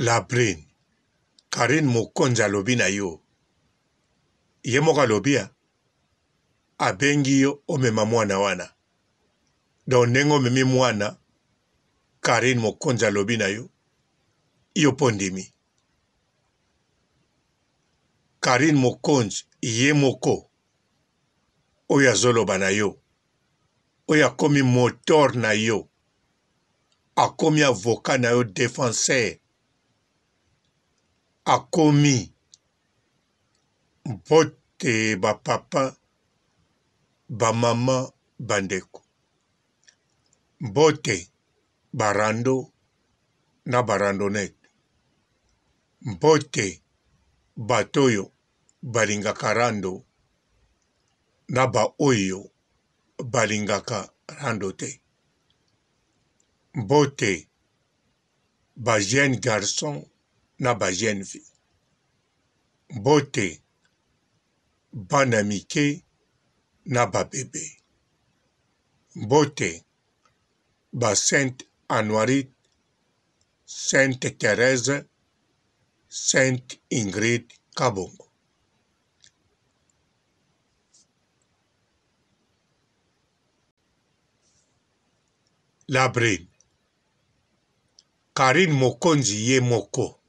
La brune Carine mokonzi alobi na yo ye moko alobi ah abengi yo omema mwana wana donc ndenge omemi mwana Carine mokonzi alobi na yo yo mpo ondimi Carine mokonzi ye moko oyo azoloba na yo oyo akomi motor na yo akomi avocat na yo defenseur akomi mbote ba papa ba mama ba ndeko mbote ba rando na ba randonnette mbote bato oyo balingaka rando na ba oyo balingaka rando te. Mbote ba jeune garçon na ba jeune fille. Mbote bana mike na ba bebe. Mbote ba sainte Anuarite, sainte Therèse, sainte Ingrid Kabongo. La brune Carine mokonzi ye moko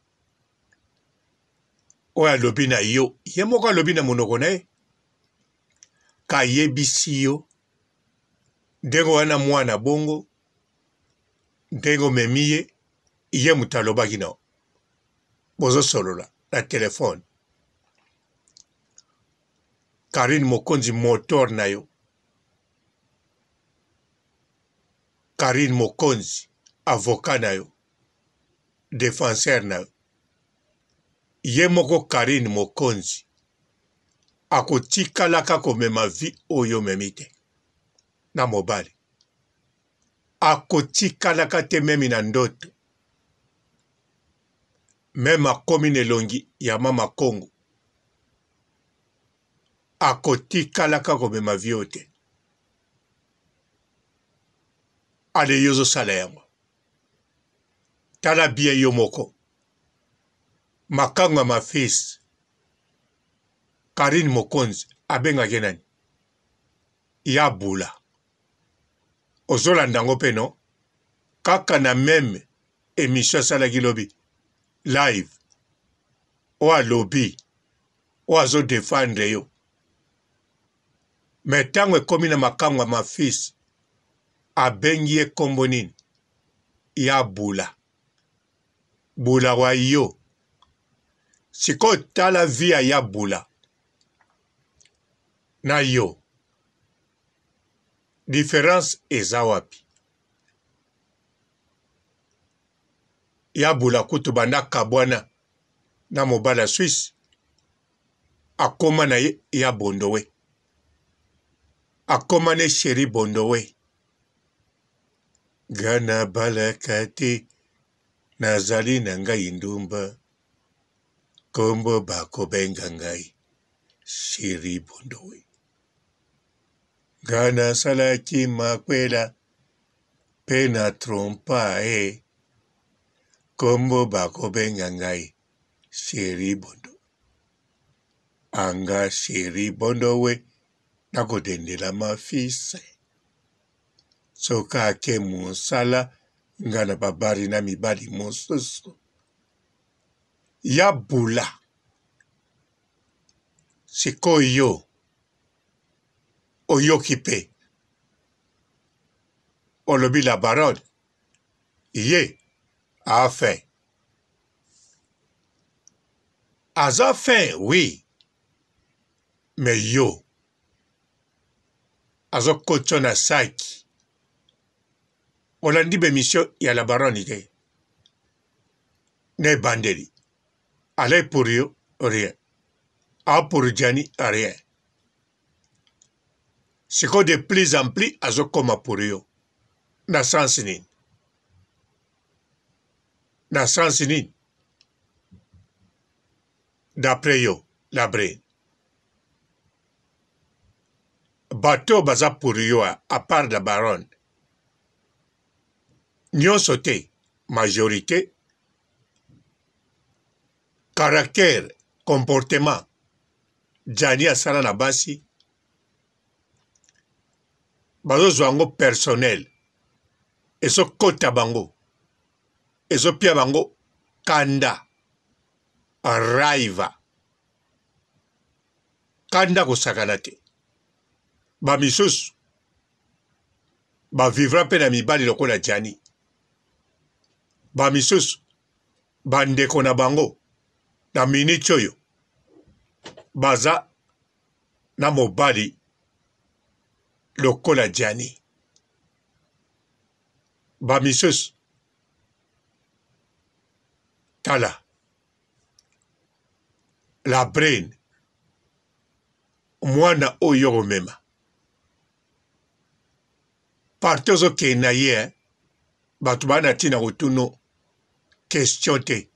oyo alobi na yo ye moko alobi na monoko na ye kayebisi yo ndenge wana mwana bongo ndenge omemi ye ye moto alobaki na bozosolola na telefone Carine mokonzi motor na yo Carine mokonzi avocat na yo defenseur na yo ye moko Carine mokonzi akotikalaka komema vie oyo omemi te na mobali akotikalaka te meme na ndoto meme akomi na elongi ya mama Kongo akotikalaka komema vie oyo te ale yo ozosala yango tala bien yo moko makango ya mafils Carine Mokonzi abengaki nani ya bula ozolanda yango mpe no kaka na meme emission asalaki lobi live oyo alobi oyo azo defendre yo me ntango ekomi na makango ya mafils abengi ye nkombo nini ya bula bula wa yo sikoyo tala vie ya bula na yo difference eza wapi ya bula kutu banda akabwana na mobali ya Suisse akoma na ye ya bondowe akoma ne sheri bondowe nga nabalaka te nazali na ngai ndumba kombo bakobenga ngai sheri bondowe nga nasalaki makwela pe na trompa e kombo bakobenga ngai sheri bondo anga sheri bondowe nakodendela mafise soki ake mosala nga na babari na mibali mosusu ya bula sikoyo oyoki pe olobi la baronne ye a fin aza fin oui mais yo azokotio na saki olandi bemission ya la baronne te na ebandeli ale pour yo rien a pour Gianni rien sikoyo de plus en plus azokoma pour yo na sens nini na sens nini d'après yo la brune bato baza pour yo à part la baronne nyonso te majorité. Caractère, comportement Djani asala na basi bazozwa yango personnel, ezokota bango, ezopia bango kanda, raiva, kanda kosakana te. Ba misusu ba vivra mpe na mibali lokola Djani, ba misusu ba ndeko na bango na minute oyo baza na mobali lokola Djani, ba misusu tala la brain mwana oyo okomema parti ozokende na ye eh? Bato baa na ntina kotuno question te,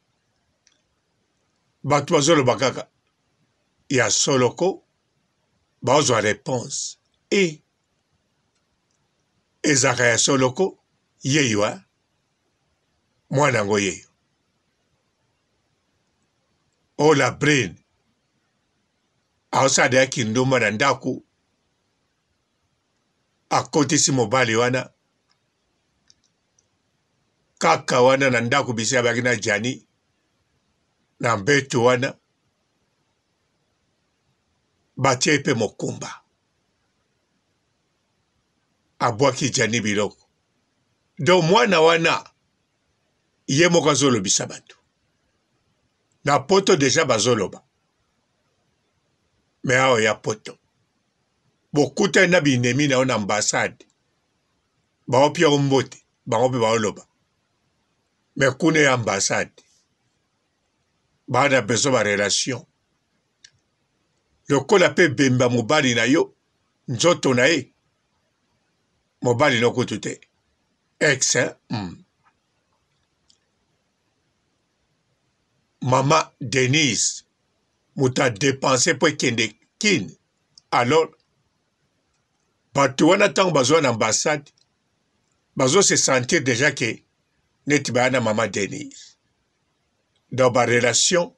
bato bazoloba kaka ya solo ko bazwa reponse e ezalaka ya solo ko yeyo eh? Mwana yango yeyo oyo la brine aosala deya kindumba na ndako, akotisi mobali wana kaka wana na ndako bisika abaki na Gianni na mbeto wana, batie ye mpe mokumba, abwaki Gianni biloko. Donc mwana wana ye moko azolobisa bato na poto deja bazoloba me awa ya poto bokutani na binemi na yo na ambassade baopia yo mbote bango mpe baoloba me kuna ya ambassade baa na besoin ba relation lokola mpe bemba mobali na yo nzoto na ye mobali no kutu te ex mm. Mama Denise moto a depense mpo ekende kin alors bato wana ntango bazwa na ambassade bazo se sentir deja ke neti baya na mama Denise donc ba relation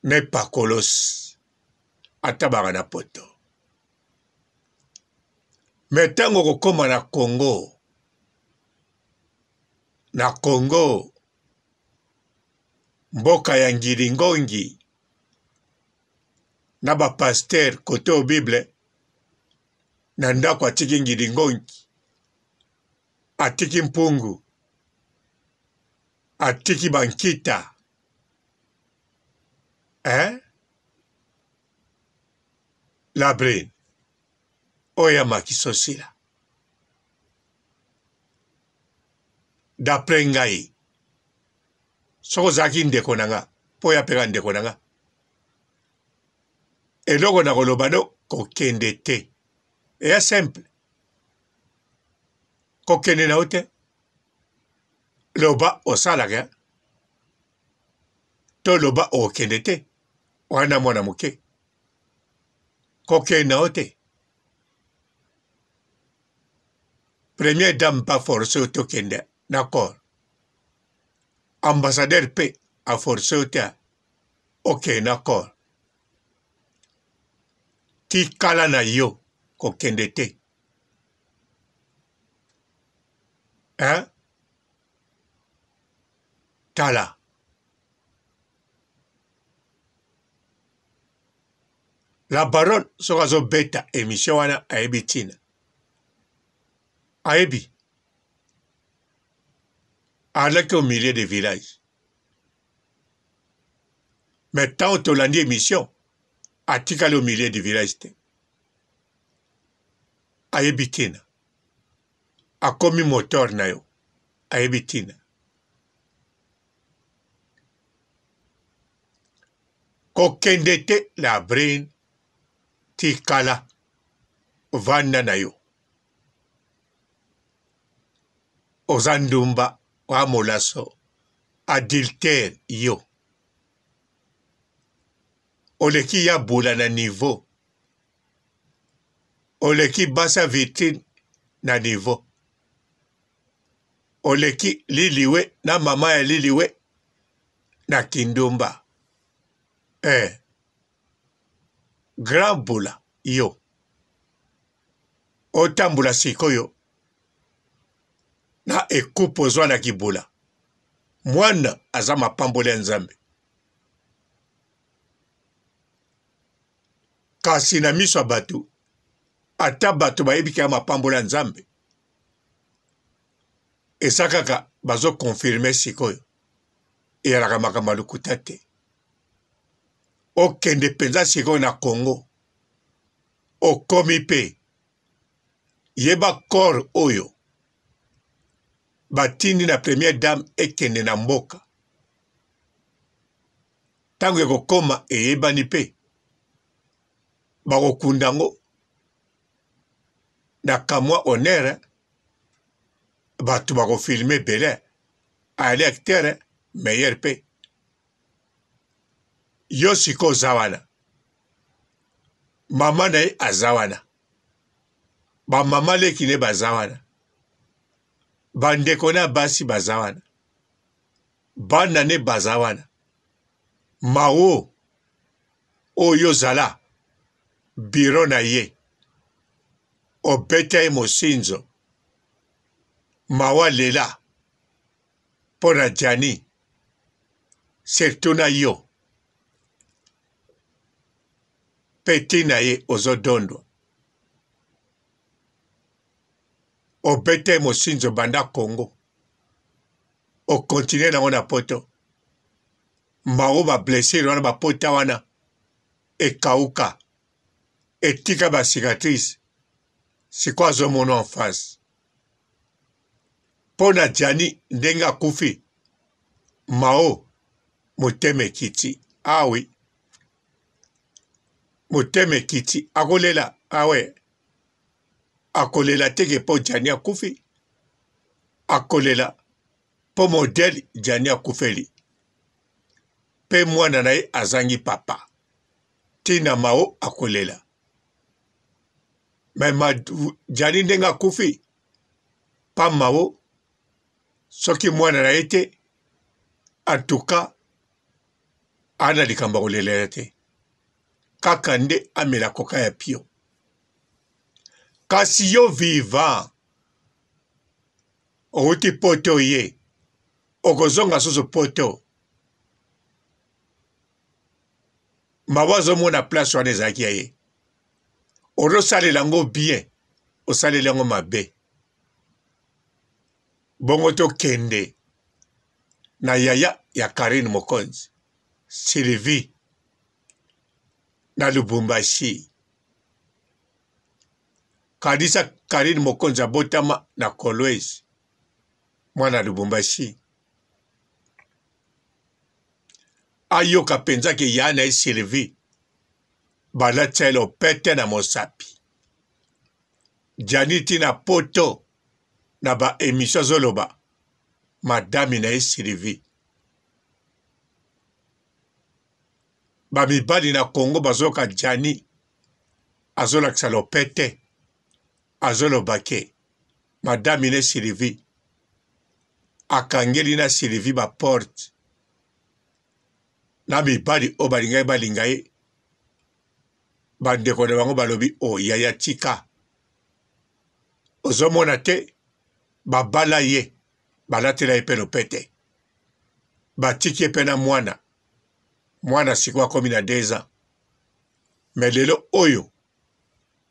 na epakolos ata baka na poto me ntango okokoma na Congo na Congo mboka ya ngiringongi na ba pasteur kote oyo bible na ndako atiki ngiringongi atiki mpungu atiki bankita eh? Labrine oyo ya makisosila D'après ngai soki ozalaki ndeko na nga mpo oya mpe ka ndeko na nga eloko na koloba no kokende te eya simple kokende na yo te loba osalaka to loba okende te wana mwana moke kokende na yo te Première dame pa force yo tokende na corps. Ambassadeur pe a force yo te okende na corps. Tikala na yo kokende te. Hein? Tala. La baronne soki azobeta emission wana ayebi ntina. Ayebi. Alaki au milieu de village. Mais ntango tolandi emission atikali au milieu du village te. Ayebi ntina. Akomi moteur na yo. Ayebi ntina. Kokende te la brune tikala vanda na yo oza ndumba wa molaso adultère yo oleki ya bula na niveau oleki basa vitrine na niveau oleki liliwe na mama ya liliwe. Na kindumba eh grand bula yo otambola sikoyo na ekupe ozwa na kibula mwana aza mapamboli ya Nzambe kasi na miso ya bato ata bato bayebi ke ya mapamboli ya Nzambe eza kaka bazo confirme sikoyo eyalaka makambo ya lokuta te okende mpenza sikoyo na Congo okomi mpe yeba corps oyo batindi na première dame ekende na mboka ntango ekokoma eyebani mpe bakokunda yango na kamwa honneur bato bakofilme ebele ali acteur meilleur mpe yo sikoyo oza wana mama na ye aza wana bamama leki ne baza wana bandeko na basi baza wana bana ne baza wana mawo oyo ozala biro na ye obeta ye mosinzo mawa lela mpo na Gianni surtout na yo petit na ye ozodondwa obeta ye mosinzo banda Congo okontinue nango na poto mbango ba blessure wana bapota wana ekauka etika ba cicatrice sikoyo azomona en face mpo na Gianni ndenge akufi Mao motema ekiti awi ah motema ekiti akolela awe ah akolela teke mpo Gianni akufi akolela mpo modele Gianni akufeli mpe mwana na ye azangi papa tina Mao akolela me ma Gianni ndenge akufi pa Mao soki mwana na ye te en tout cas ana likambo ya kolelela te kaka nde amela koka ya pio kasi yo vivant owuti poto ye okozonga susu poto mawa azomona place wana ezalaki ya ye ozosalela yango bien osaleli yango mabe bongo tokende na yaya ya Carine Mokonzi Sylvie na Lubumbashi kanisa Carine Mokonzi abotama na Kolwezi mwana Lubumbashi ayoka mpenza ke ya na ye Sylvie balatisa ye lopete na mosapi Gianni ti na poto na ba emission azoloba madame na ye Sylvie ba mibali na Congo bazoyoka Gianni azolakisa lopete azoloba ke madame ne Sylvie akangeli na Sylvie ba porte na mibali oyo balingaki balinga ye bandeko na bango balobi o oh, yaya tika ozomona te babala ye balatela ye mpe lopete batiki ye mpe na mwana mwana sikoyo akomi na 2 ans me lelo oyo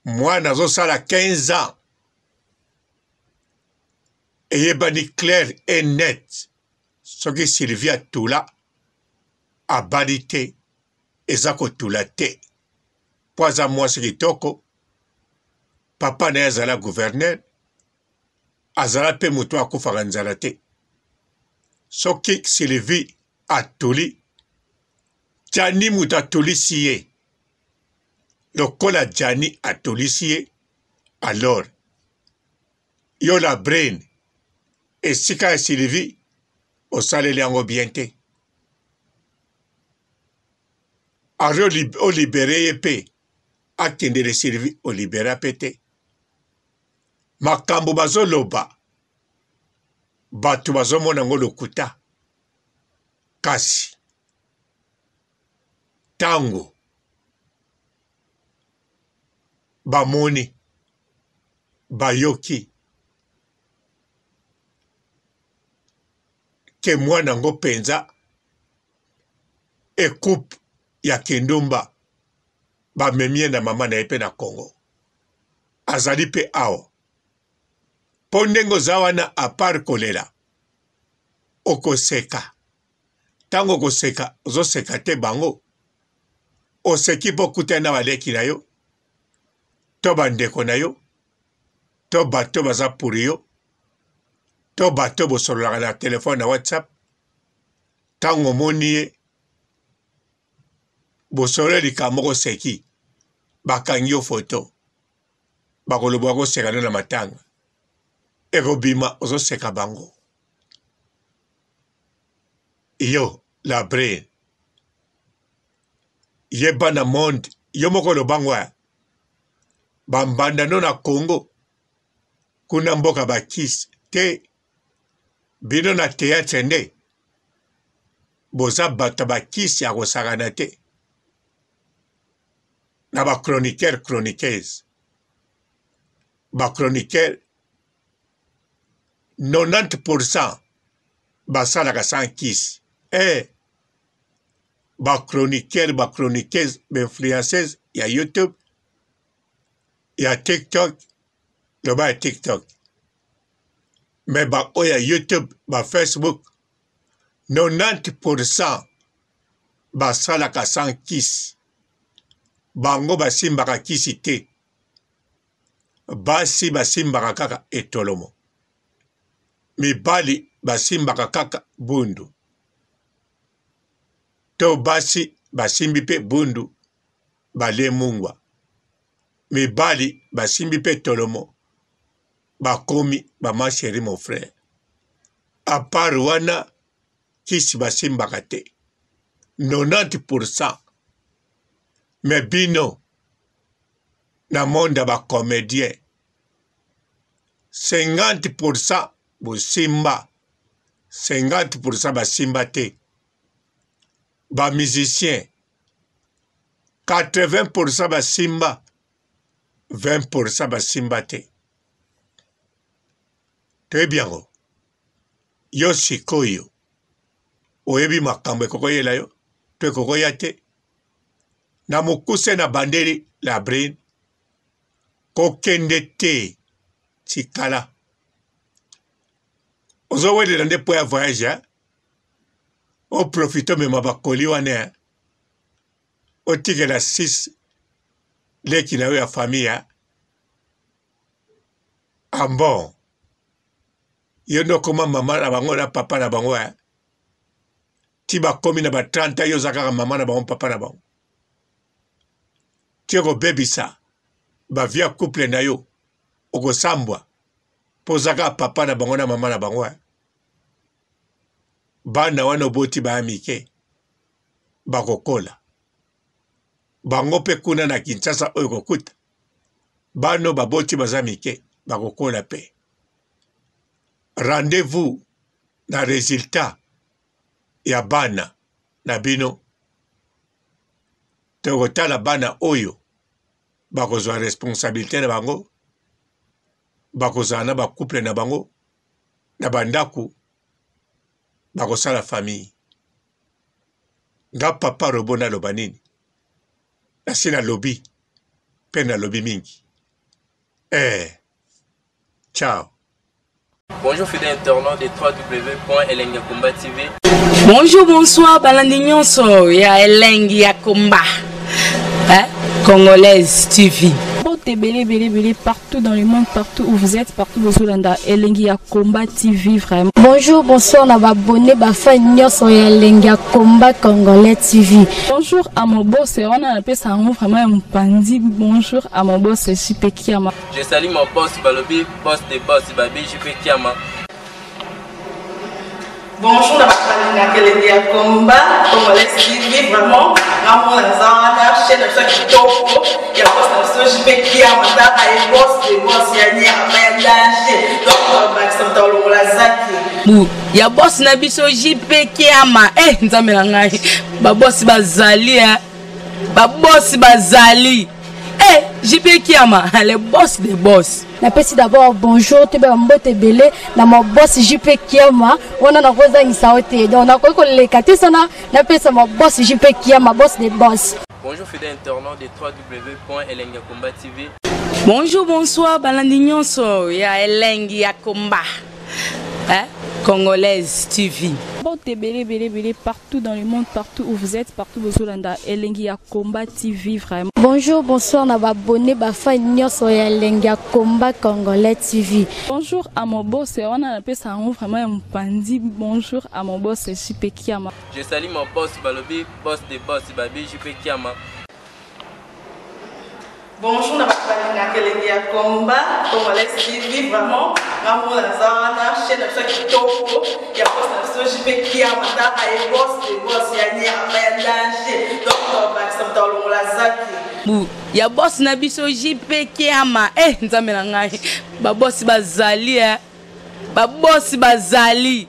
mwana azosala 15 ans eyebani clair et net soki Sylvie atula abali te eza kotula te mpo aza mwasi kitoko papa na ye azala gouverneur azala mpe moto akufaka nzala te soki Sylvie atuli Gianni moto atulisi ye lokola Gianni atulisi ye alors yo la brain esika ya Sylvie osaleli yango bien te ari olibere ye mpe akendele Sylvie olibera mpe te makambo bazoloba bato bazomona yango lokuta kasi. Ntango bamoni, bayoki ke mwana yango mpenza ekupe ya kindumba bamemi ye na mama na ye mpe na Congo. Azali mpe awa. Mpo ndenge oza wana apart kolela okoseka. Ntango okoseka ozoseka te bango. Oseki mpo okutani na baleki na yo to bandeko na yo to bato baza pour yo to bato bosololaka na telefone na WhatsApp. Ntango omoni ye bosololi likambo moko oseki, bakangi yo foto, bakoloba okoseka no na matanga, ekobima ozoseka bango. Yo la brune, yeba na monde yo moko oloba ngo ya bambanda no na Congo kuna mboka bakisi te bino na theatre nde boza bato ya bakisi ya kosakana te na ba chroniqueur chroniqueuse ba chroniqueur 90 pourcent basalaka sans kisi eh ba chroniqueur ba chroniqueuse ba influenceuse ya youtube ya tiktok loba ya tiktok me baoyo ya youtube ba facebook 90 pourcent basalaka sans kisi bango basimbaka kisi te basi basimbaka kaka etolomo mibali basimbaka kaka bundu to basi basimbi mpe bundu balie mungwa mibali basimbi mpe tolomo bakomi ba ma chérie mon frère à part wana kisi basimbaka te 90 pourcent me bino na monde ya ba comédien 50 pourcent bosimba 50 pourcent basimba te ba musicien 80 pourcent basimba 20 pourcent basimba te toyebi yango yo sikoyo oyebi makambo ekokoyela yo to ekokoya te na mokuse na bandeli la brine kokende te tikala ozowelela nde mpo ya voyage eh? oprofite omema bakoli wana eh? otikela 6 leki na yo ya famille eh? ambon ah yo nde okoma mama na bango na papa na bango eh? ti bakomi na ba 30 ans yo oza kaka mama na bango papa na bango ti okobebisa ba vie ya couple na yo okosambwa mpo oza kaka papa na bango na mama na bango eh? bana wana oboti baya mike bakokola bango mpe kuna na Kinshasa oyo kokuta bano baboti baza mike bakokola mpe rendez-vous na resultat ya bana na bino tokotala bana oyo bakozwa responsabilité na bango bakozala na bacouple na bango na bandako bakosala famille nga papa robo naloba nini nasi nalobi mpe nalobi mingi eh ciao Bonjour fidèles internautes de www.elengiyakomba TV. Bonjour, bonsoir, balandi nyonso ya Elengi ya Komba. Hein? Congolaise TV. Mbote ebele ebele ebele partout dans le monde, partout où vous êtes, partout bozolanda Elengi ya Combat TV vraiment. Bonjour, bonsoir na ba abonné ba fan nyonso ya Elengi ya Combat Congolais TV. Bonjour à mon boss, wana napesa yango vraiment ya mopanzi. Bonjour à mon boss JP Kiama. Je salue mon boss balobi boss de boss babi JP Kiama. Bonjour na bato balingaka elengi ya combat congolais TV vraiment ngamona naza wana chaîne na biso ya kitoko ya boss na biso JP Kiama tala ye boss de boss ya nyama ya danger donc bakisa moto alongola zaki bu ya boss na biso JP Kiama eh nzambe na ngai ba boss bazali eh. Babosi bazali. Eh, JP Kiama, le boss des boss. Napesi d'abord bonjour toyeba bambote ebele na maboss JP Kiama wana, nakozangisa yo te. Donc nakoki koleka te sana napesa maboss JP Kiama, boss des boss. Bonjour fidèle internaute de www.elengiyakomba TV. Bonjour, bonsoir balandi nyonso ya Elengi ya Komba, hein? Congolaise TV. Mbote ebele ebele ebele partout dans le monde, partout où vous êtes, partout bozolanda Elengi ya Combat TV vraiment. Bonjour, bonsoir na baabonnés, bafans nyonso ya Elengi ya Combat Congolais TV. Bonjour à mon boss, wana napesa yango vraiment ya mopandi. Bonjour à mon boss JP Kiama. Je salue mon boss balobi boss de boss babi JP Kiama. Bonjour na bato balingaka Elengi ya Combat Congolais TV. Vraiment, ngamona naza wana, chaîne na biso ya kitoko ya boss na biso JP Kiama, taka ye boss de boss ya nyama ya danger. Donc tobakisa moto alongola zaki. Bu ya boss na biso JP Kiama. Eh, nzambe na ngai, babosi bazali, eh. Babosi bazali.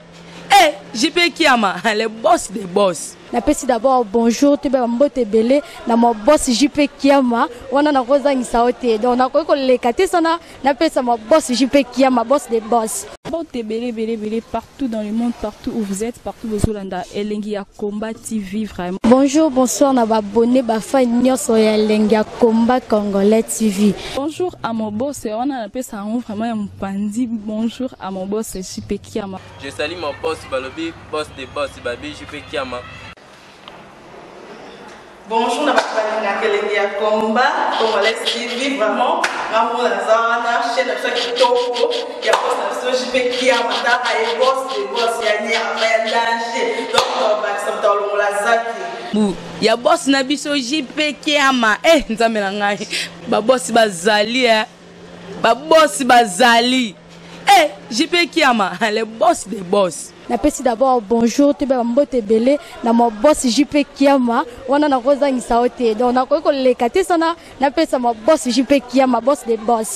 Eh, JP Kiama, le boss des boss. Napesi d'abord bonjour toyeba bambote ebele na maboss JP Kiama wana, nakozangisa yo te. Donc nakoki koleka te sana napesa maboss JP Kiama, boss des boss. Mbote ebele ebele ebele partout dans le monde, partout où vous êtes, partout bozolanda Elengi ya Combat TV vraiment. Bonjour, bonsoir na baabonnés, bafans nyonso ya Elengi ya Combat Congolais TV. Bonjour à mon boss, wana napesa yango vraiment ya mopandi. Bonjour à mon boss JP Kiama. Je salue mon boss balobi boss de boss babi JP Kiama. Bonjour na bato balingaka Elengi ya Combat Congolais TV. Vraiment, ngamona naza wana, chaîne na biso ya kitoko ya boss na biso JP Kiama, taka ye boss de boss ya nyama ya danger. Donc tobakisa moto alongola zaki. Bu ya boss na biso JP Kiama. Eh, nzambe na ngai, babosi bazali, eh. Babosi bazali. Eh, JP Kiama, le boss des boss. Napesi d'abord bonjour toyeba bambote ebele na maboss JP Kiama wana, nakozangisa yo te. Donc nakoki koleka te sana napesa maboss JP Kiama, boss des boss.